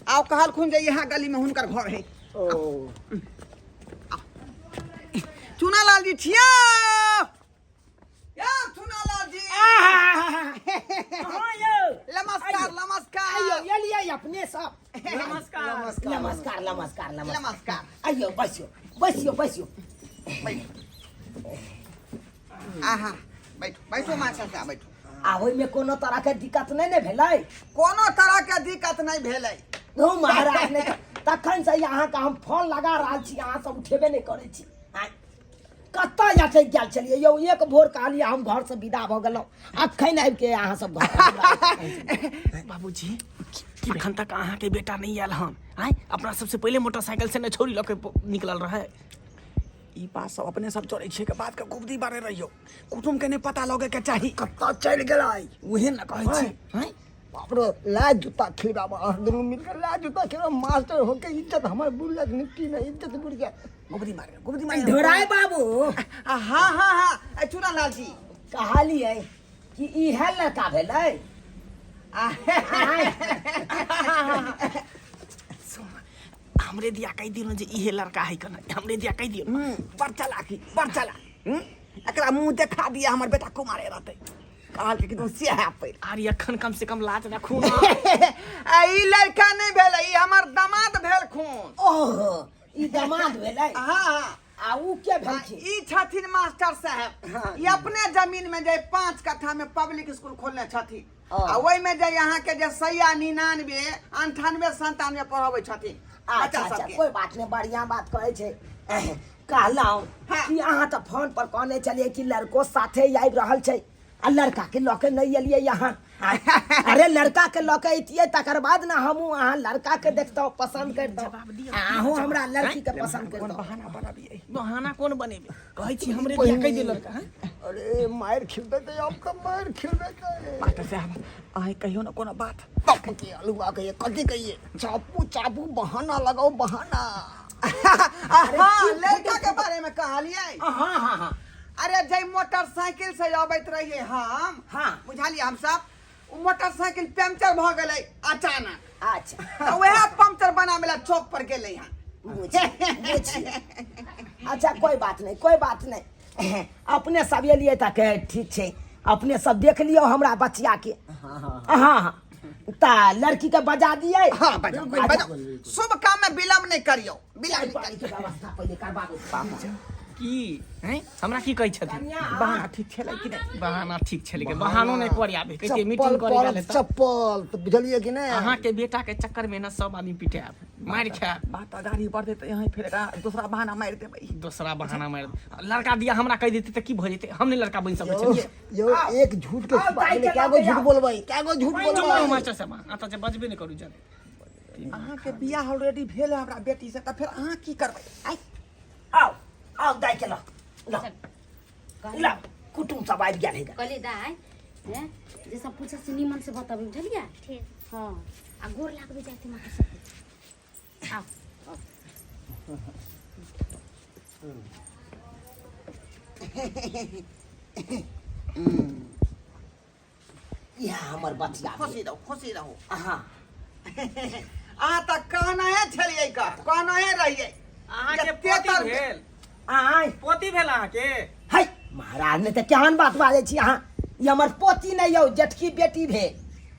आ कहलखुन जे यहाँ गली में हुनकर घर है। ओ चुनालाल जी छिया या चुनालाल जी। हाँ यौ। नमस्कार नमस्कार। आइयो, एलियै अपने सब। नमस्कार। नमस्कार नमस्कार नमस्कार। नमस्कार। आइयो, बैसियो बैसियो बैसियो। आहा, बैठो बैठो मास्टर साहब, बैठो। आ ओहिमे कोनो तरह के दिक्कत नहि ने भेलै? कोनो तरह के दिक्कत नहि भेलै। हौ महाराज, नहि तखन से अहाँके हम फोन लगा रहल छी, अहाँ सब उठेबे नहि करै छी। आँय, कतऽ अटकि गेल छलियै यौ? एक भोर कहलियै, हम घरसँ विदा भऽ गेलहुँ, अखन आबिके अहाँ सब घर पर। बाबूजी, अखन तक अहाँके बेटा नहि आयल हन। आँय, अपना सबसे पहिले मोटरसाइकिल से ने छोड़ी लऽ के निकलल रहे। ई बात सब अपने सब चलै छियै के बात के गुप्ती बारे रहियो, कुटुम के नहि पता लगे के चाही। कतऽ चलि गेलै? उहे ने कहै छी। आँय, बाप रे, ला जूता खिलाबा, अहाँ दुनू मिलकर ला जूता खिलाबा। मास्टर होके इज्जत हमर बुड़ जायत, मिट्टी में इज्जत बुड़ जायत। गुप्ती मारे, गुप्ती मारे। ढोराय बाबू। हाँ हाँ हाँ, चूना लाल जी। कहलियै कि इहे लड़का भेलै? आँय। हमरे दिया कहि दियौ ने जे इहे लड़का है कना, हमरे दिया कहि दियौ ने। बड़ चलाकी, बड़ चला। एकरा मुंह देखा दिया, हमर बेटा कुमारे रहतै। कहल कि तू से है पैर। आर अखन कम से कम लाज रखू ने। आ ई लड़का नहि भेलै, ई हमर दामाद भेल खून। ओहो, ई दामाद भेलै? हाँ हाँ। आ ऊ के भेलखिन? ई छथिन मास्टर साहब। ई अपने जमीन में जे 5 कट्ठा में पब्लिक स्कूल खोलने छथिन। हाँ। आ ओहि में जे यहाँ के जे सैया 99 98 97 पढ़ाबै छथिन अच्छा। बच्चा अच्छा। सबके। कोई बात नहीं, बढ़िया बात कहै छै। कहलहुँ कि अहाँ तऽ फोन पर कहने छलियै कि लड़को साथे आबि रहल छै, आ लड़का के लऽ के नहि एलियै यहाँ। अरे, लड़का के लऽ के अयतियै तकर बाद ने हमहूँ अहाँ लड़का के देखतहुँ, पसन्द करितहुँ, आ अहूँ हमरा लड़की के पसन्द कोन करितहुँ। बहाना बनाबियै? बहाना कोन बनेबै? कहै छी हमरे दिया कहि दियौ लड़का, हँ? अरे, मारि खिलबै तऽ आब तऽ मारि खिलबै तऽ। मास्टर साहब, अहाँ कहियो ने कोनो बात। बाप के अलुआ कहिए, कथी कहिए? चापू चापू, बहाना लगाओ बहाना। हाँ, लड़का के बारे में कहलियै। हाँ हाँ हाँ। अरे, जै मोटरसाइकिल से अबैत रहियै हम, बुझलियै, हम सब, ओ मोटरसाइकिल पंचर भऽ गेलै अचानक। तऽ वएह पंचर बनाबै ला चौक पर गेलै हन। बुझिए बुझिए। अच्छा, कोई बात नहीं, कोई बात नहीं। अपने सब एलियै तऽ ठीक छै, अपने सब देख लियौ हमरा बचिया के। हाँ हाँ, तऽ लड़की के बजा दियै। हाँ, बजाओ बजाओ, शुभ काम में विलम्ब नहीं करियो, विलम्ब नहीं पानी करियो। के व्यवस्था पहिले करबाबू बाबू। की हैं, हमरा की कहै छथिन? कनिया। बहाना ठीक छलै कि नहि? बहाना ठीक छलै के बहानो नहि करी आबे कहै चप्पल मीटिंग करे पड़त गेल तऽ। चप्पल तऽ बुझलियै कि नहि? अहाँके बेटा के चक्कर में ने सब आदमी पिटायब, मारि खायब। बात अगाड़ी बढ़तै तऽ यहाँ फेर एकरा दोसरा बहाना मारि देबै। दोसरा बहाना मारि, लड़का दिया हमरा कहि देतै तऽ की भऽ जेतै? हम नहि लड़का बनि सकै छलियै? यौ, एक झूठ के आउ, दाइ के कए गो लऽ के झूठ आउ। बोलबै, कए गो झूठ चुप रहू। बोलबै? मास्टर साहब, अहाँ तऽ जे बजबे नहि करू जादे। अहाँके बियाह ऑलरेडी भेल है हमरा बेटी से, तऽ फेर अहाँ की करबै? आइ, आउ आउ, दाइ के लऽ लऽ लऽ, कुटुम सब आबि गेल है। कहलियै दाइ हैं, जे सब पूछे से नीमन से बतेबै, बुझलियै? ठीक। हाँ, आ गोर लागबै जाते माता सबके। आओ आओ। इएह हमर बचिया भेल। खुशी रहू, खुशी रहू। हाँ। अहाँ तऽ कहनहे छलियै, का कहनहे रहियै। अहाँके जे पोती तेतर भेल? आय? पोती भेल अहाँके? है महाराज, नहि तऽ केहन बात बाजै छी अहाँ? ई हमर पोती नहि यौ, जेठकी बेटी भेल।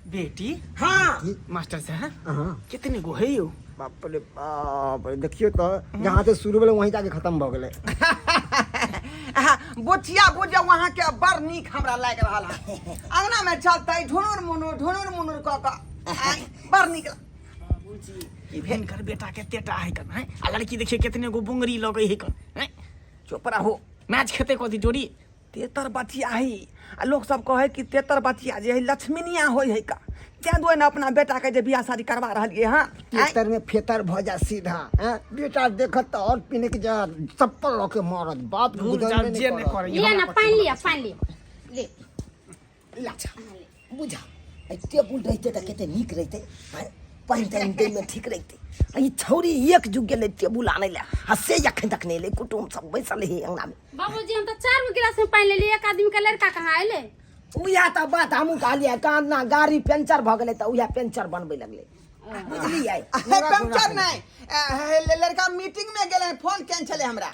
बेटी? हाँ। मास्टर साहब, हाँ। कितने गो है यौ? बाप रे बाप रे, देखियौ तऽ जहाँ से शुरू भेलै वहीं जाके खत्म भऽ गेलै। आहा, बुचिया बुझ अहाँके बड़ नीक हमरा लागि रहल है। अंगना में चलतै ढुनुर मुनुर ढुनुर मुनुर कऽ कऽ, आँय, बड़ नीक। बाबूजी, हिनकर बेटा के तेटा है कन है, आ लड़की देखिए कितने गो बुंगरी लगै है कन है। चुप रहू। मैच खेते कथी जोड़ी? तेतर बचिया है, आ लोक सब कहै कि तेतर बचिया जे है लक्ष्मीनिया होइ है का, तें दुआरे ने अपना बेटा के जे बियाह शादी करवा रहलियै हँ, आँय? तेतर में फेतर भऽ जाय सीधा हैं, बेटा देखत तऽ और पिनक जायत, चप्पल लऽ के मारत बाप के। धूर गुजरबे जाउ, नहि जे नहि करत। करै। लिअ ने पानि, लिअ पानि, लिअ ले। अच्छा बुझा, एहि टेबुल रहितै तऽ कते नीक रहितै आँय, पानि तानि दैमे ठीक रहितै। आ ई छौरी एक जुग गेलै टेबुल आनै लए, आ से एखन तक नहि एलै। कुटुम सब बैसल है अङ्गनामे। बाबूजी, हम तऽ चार गो गिलास में पानि लेलियै, एक आदमी के लड़का कहाँ अयलै? उएह तऽ बात हमहूँ कहलियै, कहाँ ना गाड़ी पंचर भऽ गेलै तऽ उएह पंचर बनबै लगलै। बुझलियै। पंचर नहीं, लड़का मीटिंग में गेलै, फोन केने छलै हमरा,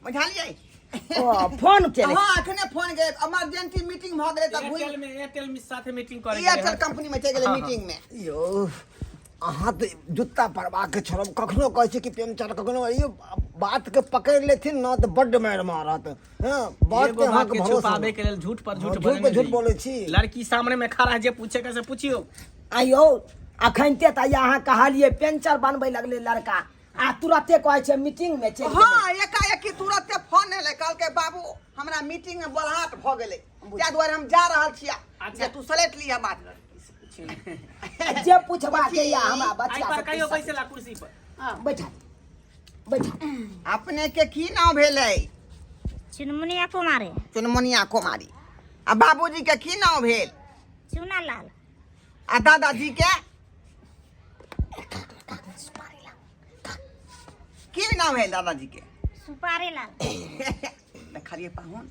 बुझलियै? ओ फोन केले? हाँ, अखने फोन गेलै, इमरजेंसी मीटिंग भऽ गेलै तऽ एयरटेल में, एयरटेल में साथे मीटिंग करे। एयरटेल कंपनी में चलि गेलै मीटिंग में। यौ, अहाँ तऽ जुत्ता पड़बाके छोड़ब, कखनो कहै छै कि पंचर, कखनो यो बात के पकड़ि लेथिन ने तऽ बड्ड मारि मारत। हँ, बात एगो के बात अहाँके के भरोसा छुपाबे नहि। के लेल झूठ पर हाँ, झूठ झूठ पर बजने झूठ रही। बोलै छी। लड़की सामने में खड़ा है, जे पूछे के से पूछियो। आइयो अखनते तऽ अहाँ कहलियै पेंचर बनबै लगलै लड़का आ तुरते कहै छै मीटिंग में चलि गेलै। हाँ, एकाएकी तुरते फोन एलै, कहलकै बाबू हमरा मीटिंग में बोलाहट भऽ गेलै, ताहि दुआरे हम जा रहल छियै। अच्छा। जे तू सलेट लिअ बात। जे पूछबाक ये हमरा आई बच्चा पर से कहियो पूछ बैसे ला कुर्सी पर। सकै। बैठा बैठा। अपने के की नाम भेलै? चुनमुनिया कुमारी। चुनमुनिया कुमारी। आ बाबूजी के की नाम भेल? चूना लाल। आ दादाजी के की नाम है? दादाजी के सुपारी लाल। देखलिए पाहुन,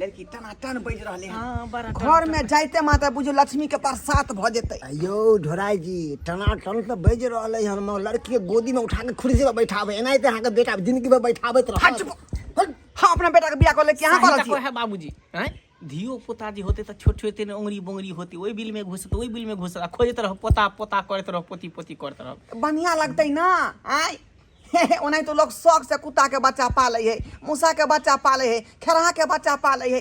लड़की टनाटन बाजि रहलै हन। हाँ, बड़ा घर में जाइते माता बुझू लक्ष्मी के प्रसाद भऽ जेतै। यौ ढोराइ जी, टनाटन तऽ बाजि रहलै हन, मगर लड़की के गोदी में उठा के कुर्सी पर बैठाबै, एनाहिते अहाँके बेटा जिंदगी भर बैठाबैत हट, रहत। चुप। हम अपना बेटा के बियाह कऽ ले कि अहाँ सही करल तऽ छी? कहै है बाबूजी, आँय, धियो पोता जे होते तऽ छोट छोट ने उंगरी बोंगरी होते, ओहि बिल में घुसत, ओहि बिल में घुसत आ खोजैत रहो, पोता पोता करैत रहो, पोती पोती करैत रहो। बढ़िया लगतै ना। आँय, ओनाहितो लोग शौक से कुत्ता के बच्चा पालै है, मूसा के बच्चा पालै है, खेरहा के बच्चा पालै है।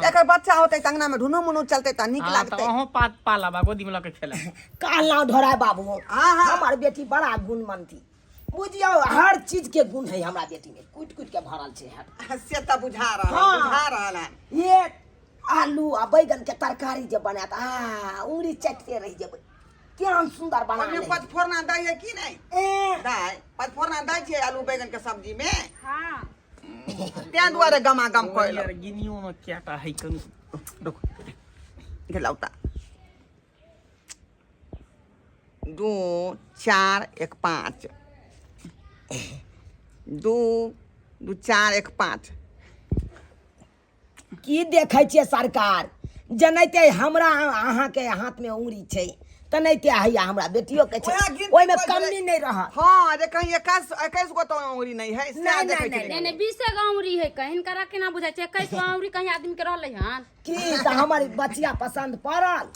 एकर बच्चा होतै तऽ अंगना में ढुनू मुनू चलतै तऽ नीक हाँ, तऽ लागतै। अहूँ पा पालब आ गोदी में लऽ के खेलब। कहलहुँ ढोराय बाबू, हाँ, हाँ। हमर बेटी बड़ा गुणवंती, बुझियौ हर चीज के गुण है हमरा बेटी में, कुटि कुटि के भरल छै हर। से तऽ बुझा रहल हाँ। बुझा रहल है। ये आलू आ बैगन के तरकारी जे बनायत आ उंगली चटते रहि जेबै, केहन सुंदर बना ओहिमे लै। पचफोरना दै है कि नहि? ए, दै पचफोरना दै छै आलू बैगन के सब्जी में? हाँ। तें दुआरे गमा गम कऽ यार, गिनियो में क्या है कनु। रुक, गेलौता 2 4 1 5 2 2 4 1 5। की देखै छियै सरकार, जेनाहिते हमरा अहाँके हाथ में उंगली छै तेनाहिते हैया हमरा बेटियो के छै। ओएह गिनती ओहिमे कऽ कमी देलै। नहि रहत। हाँ, जे कहीं 21 गो तो उंगली नहीं है से। नहीं, देखै नहीं, छलियै। नहीं नहीं, 20 गो उंगली है कहीं, हिनकरा केना बुझाइ छै 21 गो उंगली कहीं आदमी के रहलै हन? की तऽ हमर बचिया पसन्द पड़ल?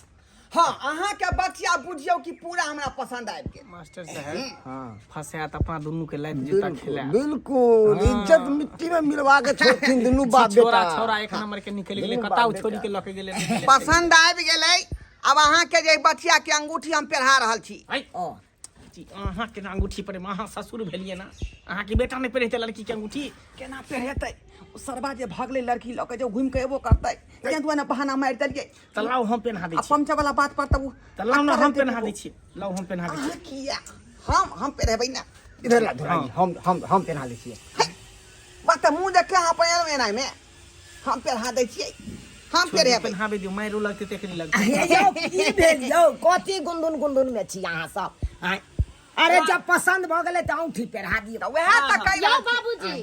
हाँ, अहाँके बचिया बुझियौ कि पूरा हमरा पसंद आबि गेल। मास्टर साहब, हाँ। फंसायत अपना दुनू के लात जूता बिल्कुल खेला। बिल्कुल, इज्जत मिट्टी में मिलवा के छोड़थिन दुनू बाप छोरा बेटा। छोरा एक नंबर के निकलि गेलै। दुनू कतौ बाप छोड़ी बेटा। के लऽ के गेलै, नहि गेलै। पसंद आबि गेलै। आब अहाँके जे बचिया के अंगूठी हम पेढ़ा रहल छी। है ओ जी, अहाँ केना अंगूठी पड़े? अहाँ ससुर भेलियै ना, अहाँके बेटा नहि पहिरेतै लड़की के अंगूठी? केना पेढ़ेतै? ओ सरबा जे भगलै लड़की लऽ के, जे घुमि के एबो करतै, तें दुआरे बहाना मारि देलियै। तऽ लाउ, हम पेन्हा दै आ छी। पंचर वाला बात पर तऽ ओ तऽ लाउ ने, हम पेन्हा दै छी, लाउ, हम पेन्हा दै छी। अहाँ किया, हम पेढ़ेबै ना। इधर ला धोरा जी, हम पेन्हा लै छियै। बात तऽ मुँह देख के अहाँ पहिरबै एनामे, हम पेढ़ा दै छियै, हम पेढ़ेबै। पेन्हाबै दियौ, मारि लगतै तखनी लगतै। हे यौ, की भेल यौ? कथी गुनधुन गुनधुन में छी अहाँ सब आँय? अरे जब पसंद भऽ गेलै तऽ औंठी पेढ़ा दियौ। तऽ उएह तऽ कहि यौ रहल छी। बाबूजी,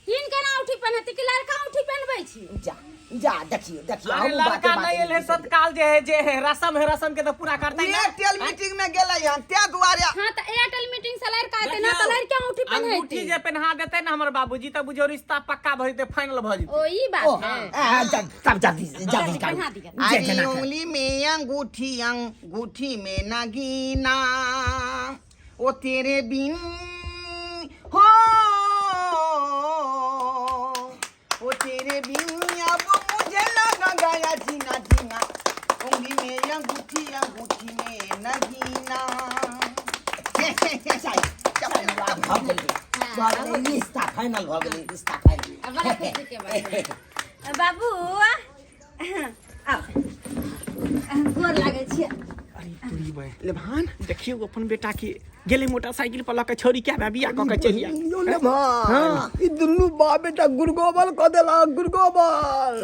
तीन केना औंठी पहिनेतै कि लड़का औंठी पहिनबै छी? जा जा, देखियौ देखियौ। अरे हमहूँ लड़का बाते नहि बाते एल है तत्काल, जे है जे है रसम है, रसम के तऽ पूरा करतै ना। एयरटेल मीटिंग में गेलै हन तें दुआरे। हाँ, तऽ एयरटेल मीटिंग से लड़का एतै ना तऽ लड़का औंठी अंगूठी पहिनेतै। जे पेन्हा देतै ना हमर बाबूजी तऽ बुझियौ रिश्ता पक्का भऽ जेतै, फाइनल भऽ जेतै। ओ ई बात ओ है। आ, तब जल्दी जल्दी करू। पेन्हा दिअ। जे अरे जेना करू। उंगली में अंगूठी, अंगूठी में नगीना, ओ तेरे बिन हो, ओ तेरे बिन अब मुझे लगा गया जीना जीना, उंगली में अंगूठी, अंगूठी में नगीना। चलू, आब भऽ गेलै, भऽ गेलै, रिश्ता फाइनल भऽ गेलै, रिश्ता फाइनल। आ बड़ा खुशी के बात है। बाबू आउ, गोर लागै छियै। अरे तोरी बहिन। ले भान। देखियौ अपन बेटा के गेलै मोटरसाइकिल पर लऽ के छौरी के बियाह कऽ के चलि आयल। यौ ले भाई, ई दुनू बाप बेटा गुरगोबल कऽ देलक, गुरगोबल।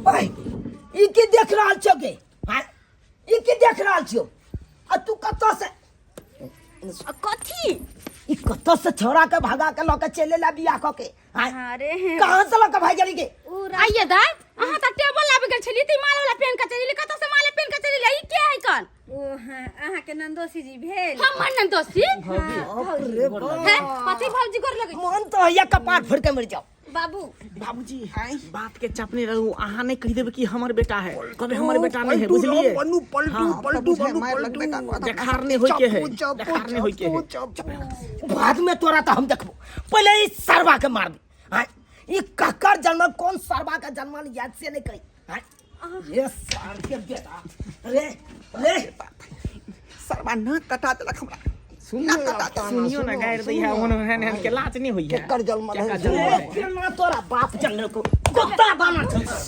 ओए, ई की देख रहल छियौ गे आँय? ई की देख रहल छियौ आ तू कतऽ से आ कथी? ई कतऽ से छोड़ा के भगा के लऽ के चलि एला बियाह कऽ के आँय? अरे कहाँ से लऽ के भागि गेली गे? आइए दाइ, अहाँ तऽ टेबल लाबि गेल छलियै तऽ ई माल वाला पेन के चलि गेलै। कतऽ से माले पेन के चलि चलिए ई के है कल ओ हाँ, अहाँके नन्दोसी जी भेल हमर नन्दोसी बाप रे बाप है कथी भौजी कर लगे मन तो हैया कपार फोड़ के मर जाओ बाबू बाबूजी बात के चापने रहू अहाँ नहीं कहि देबै कि हमर बेटा है कभी हमर बेटा नहीं है पलटू बुझलिए राम बनू पलटू हाँ, पलटू बुझाइ बनू मारि पलटू लगबे का करत। देखार नहीं होय के है चप्पू, चप्पू, देखार नहीं होय के है चप्पू, चप्पू। बाद में तोरा तो हम देखबो पहले इस सरवा के मार दे हाँ ये ककर जन्म कौन सरवा का जन्म याद से नहीं करी हाँ ये सार के बेटा रे रे सरवा नाक कटा देलक हमरा सुनियो सुनियो ना गारि दै है ओहन एहन एहन के लाज नहीं होई है केकर जन्मल है? केकर जन्मल रे है? केना तोरा बाप जन्म को कुत्ता बना छौ तोरा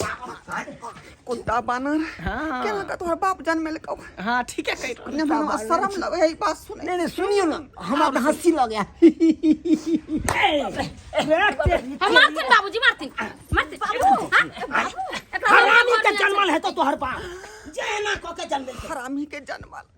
बाप। कुत्ता बानर हाँ। केना का तोहर बाप जन्मेलकौ हाँ ठीक है कहि ने हमरा शरम लगे है ई बात सुने नहीं नहीं सुनियो ना हमरा तो हंसी लग गया हम मारथिन बाबूजी मारथिन मारथिन बाबू हाँ? एकरा हरामी के जन्मल है तो तोहर बाप जेना क के जन्मेल छौ। हरामी के जन्मल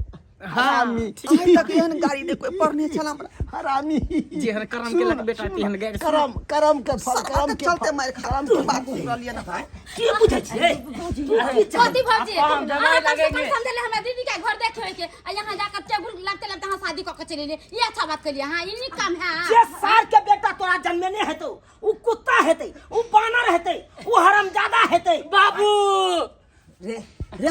हरामी आइ तक एहन गाड़ी ने कोई पढ़ने छल हमरा हरामी जेहन करम केलक बेटा तेहन गारि करम करम के फल सरवा करम के के चलते फल मारि खा के बात सुन रहलियै ना भाई की बुझै छियै तू की चाहै कथी भौजी अब हम जमाए अहाँ कम से कम लगेंगे। समझले हमरा दीदी के घर देखे होय के आ यहाँ जाकर टेबुल लगते लगते अहाँ शादी कऽ के चलि एलियै ई अच्छा बात केलियै हाँ ई नीक काम है जे सार के बेटा तोरा जन्मेने हेतौ उ कुत्ता हेतै उ बानर हेतै उ हरामजादा हेतै बाबू रे रे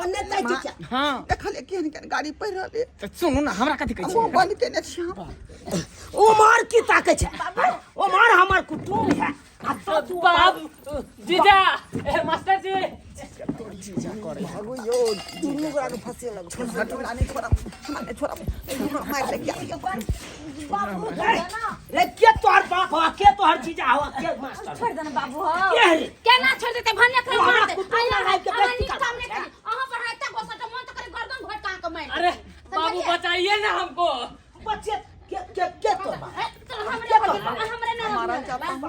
ओने जाइ छी क्या? हाँ देखलियै केहन केहन गाड़ी पढ़ि रहलै तऽ सुनू ना हमरा कथी कहै मुँह छी बंद केने छी हम उमर की ताकै छै उमर हमर कुटुम्ब है आ तो तू बाबू जीजा ए मास्टर जी भागू यो दुनू गोरा के फंसे लग हमरा नहि छोड़ब हमरा नहि छोड़ब हमरा मारि लागि गेल। बाबू रे के तोहर बाप हो के तोहर जीजा हो के मास्टर छोड़ देना बाबू हो के रे? केना छोड़ देते भन्ने कर तू हमरा मार दे कुटुम्ब आया आबि के अहाँ बेइज्जती नीक काम नहि करबै करी अहाँ पर एते गोसा के मन त करे गर्दन घोट कहाँ के मारि अरे बाबू बचाइए ना हमको बच्चे के के के तोहर बाप ए, तो हमरे हमरे ना मारल जा बाप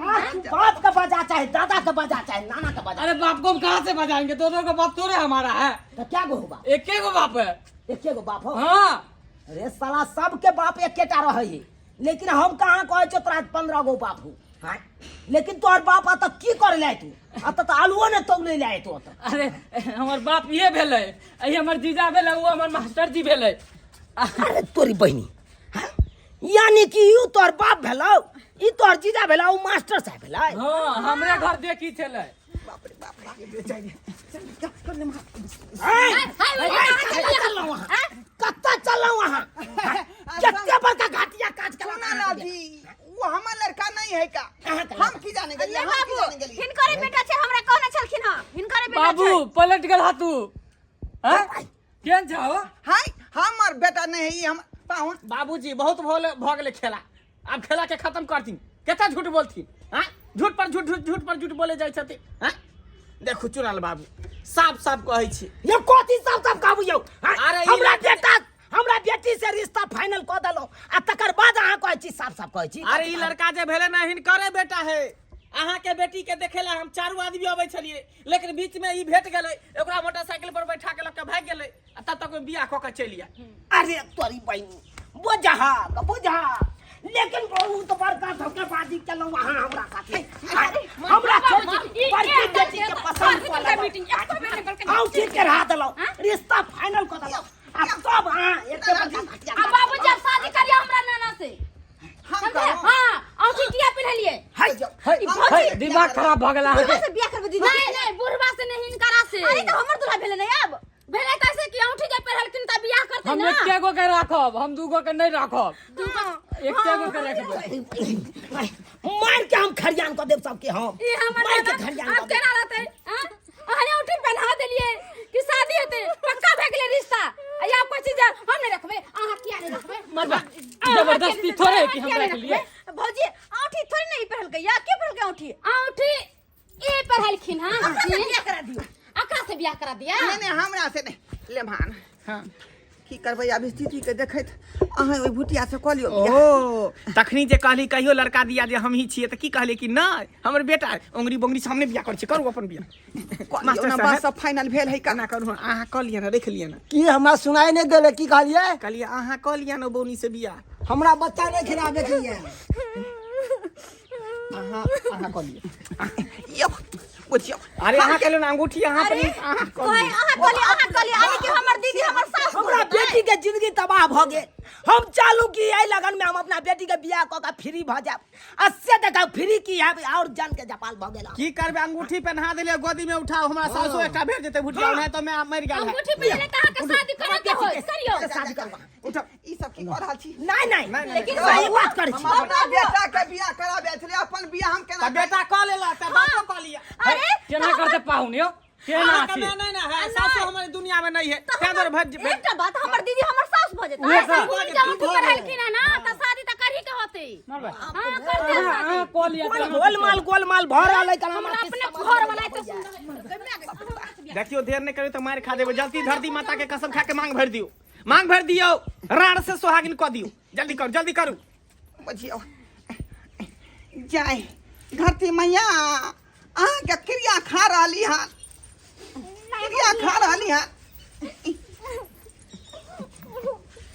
बाप का बजा चाहे दादा का बजा चाहे नाना का बजा अरे बाप को हम कहाँ से बजाएंगे दो दो का बाप थोड़े हमारा है तो क्या गो बाप एक गो बाप है एके गो बाप हो हाँ अरे साला सबके बाप एकेटा रहै है लेकिन हम कहाँ कहै छियौ तोरा 15 गो बाप हो हाँ लेकिन तोहर बाप अतऽ की करे ले तू अतऽ तऽ आलुओ ने तौले ले तू अतऽ अरे हमर बाप ये भेलै अही हमर जीजा भेलै वो हमर मास्टर जी भेलै अरे तोरी बहिनी हाँ? यानी कि you तोहर बाप भेलौ ई तोहर जीजा भेलौ उ मास्टर साहब भेलै हाँ हमरे घर देखी छलै बाप रे बाप रे हाय, कतऽ चललहुँ अहाँ? कतऽ चललहुँ अहाँ? कते बड़का घटिया काज केलहुँ सुना ना जी वो हमर लड़का नहीं है का अहाँके हम की जाने गेलिए ले हम की बाबू जाने गेलिए हिनकरे बेटा छै हमरा कहने छलखिन हँ हिनकरे बेटा बाबू छै पलट गेल हा तू हाँ केहन छौ हाय हमर बेटा नहीं है ई हम पाहुन बाबूजी बहुत भऽ गेलै खेला आब खेला के खत्म करथिन कते झूठ बोलथिन हाँ झूठ पर झूठ झूठ झूठ पर झूठ बोले जाइ छथिन हाँ देखू चुनाल बाबू साफ साफ कहै छी यौ कथी साफ साफ कहबू यौ हाँ? अरे ई हमरा लड़की- बेटा हमरा बेटी से रिश्ता फाइनल कऽ देलहुँ आ तकर बाद अहाँ कहै छी साफ साफ कहै छी अरे ई लड़का जे भेलै ने हिनकरे बेटा है अहाँ के बेटी के देखे ला हम चारू आदमी अबै छलियै लेकिन बीच में ई भेट गेलै ओकरा मोटरसाइकिल पर बैठा के लऽ के भागि गेलै आ तब तक बियाह कऽ के चलि आयल अरे तोरी बहिनी बुझा बुझा लेकिन बहुत बड़का धोखेबाजी केलहुँ अहाँ हमरा साथे हमरा छोटी बड़की बेटी के पसंद कऽ लेलहुँ औंठी चढ़ा देलहुँ रिश्ता फाइनल कऽ देलहुँ आ तब अहाँ एते बड़का घटिया आ बाबू जब शादी करिया हमरा नाना से हम समझे करू हां औंठी किया पहिनलिए है है है दिमाग खराब भऽ गेल अहाँके बुढ़वा से बियाह करबै दीदी नहीं नहीं बुढ़वा से नहीं हिनकरा से अरे तऽ हमर दूल्हा भेलै ने आब भेलै कैसे कि औंठी जे पहिरलखिन तऽ बियाह करतै हम ना एके गो के राखब हम दू गो के नहीं राखब एके गो के रखबै मार के हम खरियान कऽ देब सबके हम ई हमर मार के नाना खरियान आब कऽ देब केना रहतै आँ? अहाँ औंठी पहना देलियै कि शादी हेतै पक्का भए गेलै रिश्ता आ या कोइ चीज हम नहि रखबै अहाँ किया नहि रखबै मरबा अहाँ जबरदस्ती किया नहि थोड़े है कि अहाँ हम किया नहि रख लिए रखबै? भौजी औंठी थोड़ी नहीं पहलकै या के पहलकै औंठी औंठी ई पहलखिन हँ ओकरा से बियाह करा दियौ अकरा से बियाह करा दिया नहीं नहीं हमरा से नहीं ले भान हाँ की करबै आब स्थिति के देखैत अहाँ ओहि भुटिया से कऽ लियौ बियाह। ओ तखनी जे कहली कहियो लड़का दिया जे हम ही छियै तऽ की कहली कि नहि हमर बेटा है, ओंगरी बोंगरी सामने बियाह करै छी करू अपन बियाह कऽ लियौ मास्टर ने साहब। बस सब फाइनल भेल है का केना करू अहाँ कऽ लिअ ने रखि लिअ ने की हमरा सुनाई नहीं देले की कहलिए कहलियै अहाँ कऽ लिअ ने बौनी से बियाह हमरा बच्चा नहीं खिलाबे के लिए अहाँ अहाँ कऽ लिअ। यौ बुझियौ। अरे अहाँ केलहुँ ने अंगूठी अहाँ पर, अहाँ कऽ कहै लिअ। अहाँ कहलियै, अहाँ कहलियै, यानी कि हमर दीदी हमर सास हमरा बेटी के जिंदगी तबाह भऽ गेल। हम चालू की एहि लगन में हम अपना बेटी के बियाह कऽ के फ्री भऽ जायब, आ से देखा फ्री की आब और जान के जपाल भऽ गेल। की करबै, अंगूठी पहना देलियै, गोदी में उठाओ, हमरा सासो एकटा भेट जेतै भुटिया, नहीं तो मैं मरि गेल है। अंगूठी पहिरले तऽ अहाँके शादी करऽ के होत, करियौ। शादी करबा। उठाओ। ई सब की कऽ रहल छी? नहीं नहीं, नहीं, लेकिन सही बात करै छी। हम अपना बेटा के बियाह कराबे छलियै, अपन बियाह हम केना? तऽ बेटा कऽ लेला तऽ बापो कऽ लिअ। अरे केना करते पाहुन यौ, केना अहाँके छी? माय नहीं ना है, सासो हमारे दुनिया में नहीं है, तऽ तें दुआरे हमर- भेज। एकटा बात, हमर दीदी हमर सास भऽ जेतै। उहे तऽ। अंगूठी जे अंगूठी पहिरलखिन हँ ना, तऽ शादी तऽ करही के होतै। मारबै। हाँ, करते अहाँ शादी। अहाँ कऽ लिअ तऽ। गोलमाल गोलमाल भऽ रहल है। हमरा अपने घर वाला एते सुन्दर। देखियो, देर नहीं करियो तऽ मारि खा देबै। जल्दी धरती माता के कसम खा के मांग भरि दियौ, मांग भरि दियौ, राड़ से सोहागिन कऽ दियौ। जल्दी करू, जल्दी करू। बुझियौ, जाय धरती मैया, अहाँके क्रिया खा रहली हन, क्रिया खा रहली हन।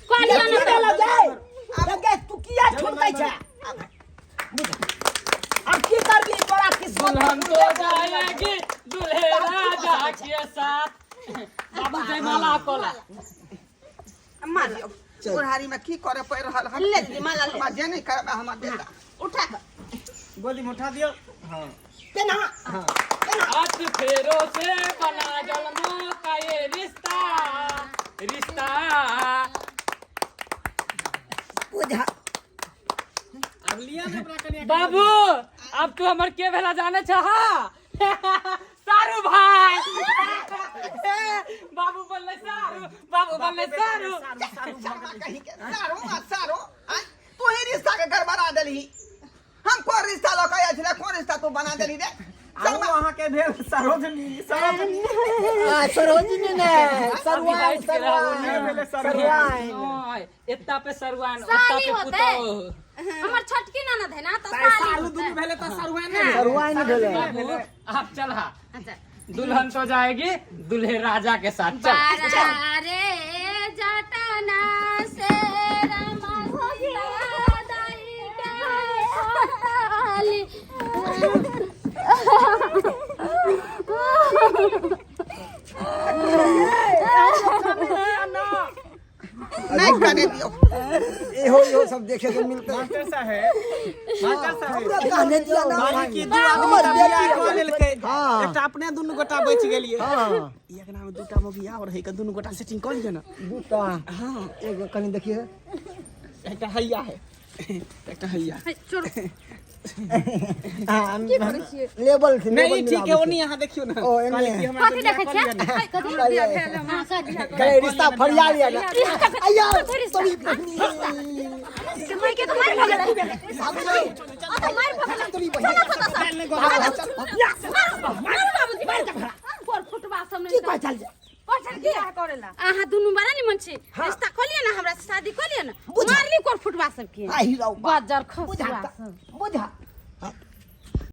कहलियौ ने तऽ। लगे तू किया छुटकै छै? अब की करबी, तोरा किस्मत। दुल्हन तो जाएगी दूल्हे राजा के साथ। बाबू जयमाला कोला। बुझियौ, बुढ़ारी में की करे पड़ि रहल हन। ले दीदी, माला ले। हमरा जे नहीं करबै हमर बेटा। उठा कऽ गोदी में उठा दियौ। हाँ। तेना। आज फेरो से बना जन्मों का ये रिश्ता, रिश्ता। बुझा। अब लिया ने अपना कनिया के। बाबू, अब तू हमर के भेला जाने छ? सारू भाई। बाबू बनले सारू, बाबू बनले सारू। शर्मा कहीं के, सारो आ सारो आय, तू ही रिश्ता के गड़बड़ा देलही। हम कोन रिश्ता लऽ के आयल छलै, कोन रिश्ता तू बना देलही रे? आउ अहाँ के भेल सरोजनी, सरोजनी। आ, सरोजिनी ने सरुआइन। अभी के रहू। सरुआइन। भेलै सरुआइन। नय, एत्ता पे सरुआन, ओत्ता साली पे होतै। पुतोह। हमर छोटकी ननद है ना, तऽ साली सारू होतै। दुनू भेलै तऽ सरुआइन नहि भेलै? सरुआइन भेलै। बाबू, आप चल। हा। अच्छा। दुल्हन तो जाएगी दूल्हे राजा के साथ, चल। बारा रे जटना से रमसिया दाई के होताली। नहीं करे दियो। इहो इहो सब देखे के मिलते। मास्टर साहेब, मास्टर साहेब। हमरा कहने दिया ना। बारी की दू आदमी तऽ बियाह कऽ लेलकै। हाँ। एकटा अपने दुनू गोटा बचि गेलियै। हाँ। ई अंगना में दूटा मौगी आओर है के, दुनू गोटा सेटिंग कऽ लिअ ने। दूटा? हाँ। एगो कनि देखिए। एकटा हैया है, एकटा हैया। हे, छोड़ू। हाँ, लेबल छै। नहीं, लेबल ठीक है। ओनी अहाँ देखियौ ने। ओ, एने। कहली कि हमरा कथी बियाह देखै कऽ छियै? लिअ ने। हे, कथी? हाँ, कथी? कहे रिश्ता फरिया लिया ना अय्या। कथी रिश्ता? तोरी बहिनी। से माय के तऽ मारि भऽ गेलै, आ तऽ मारि भऽ गेलै। तोरी बहिनी। मारू, मारू बाबूजी, मारू। पर फुटबा सब की नहीं। कहै चल। कहै की अहाँ दुनू बड़ा निमन छी, रिश्ता कऽ लिअ ने, हमरा से शादी कऽ लिअ ने। मारली कोर फुटबा सबके। आहि रौ। बाजार बुझा खसुआ सब। बुझा।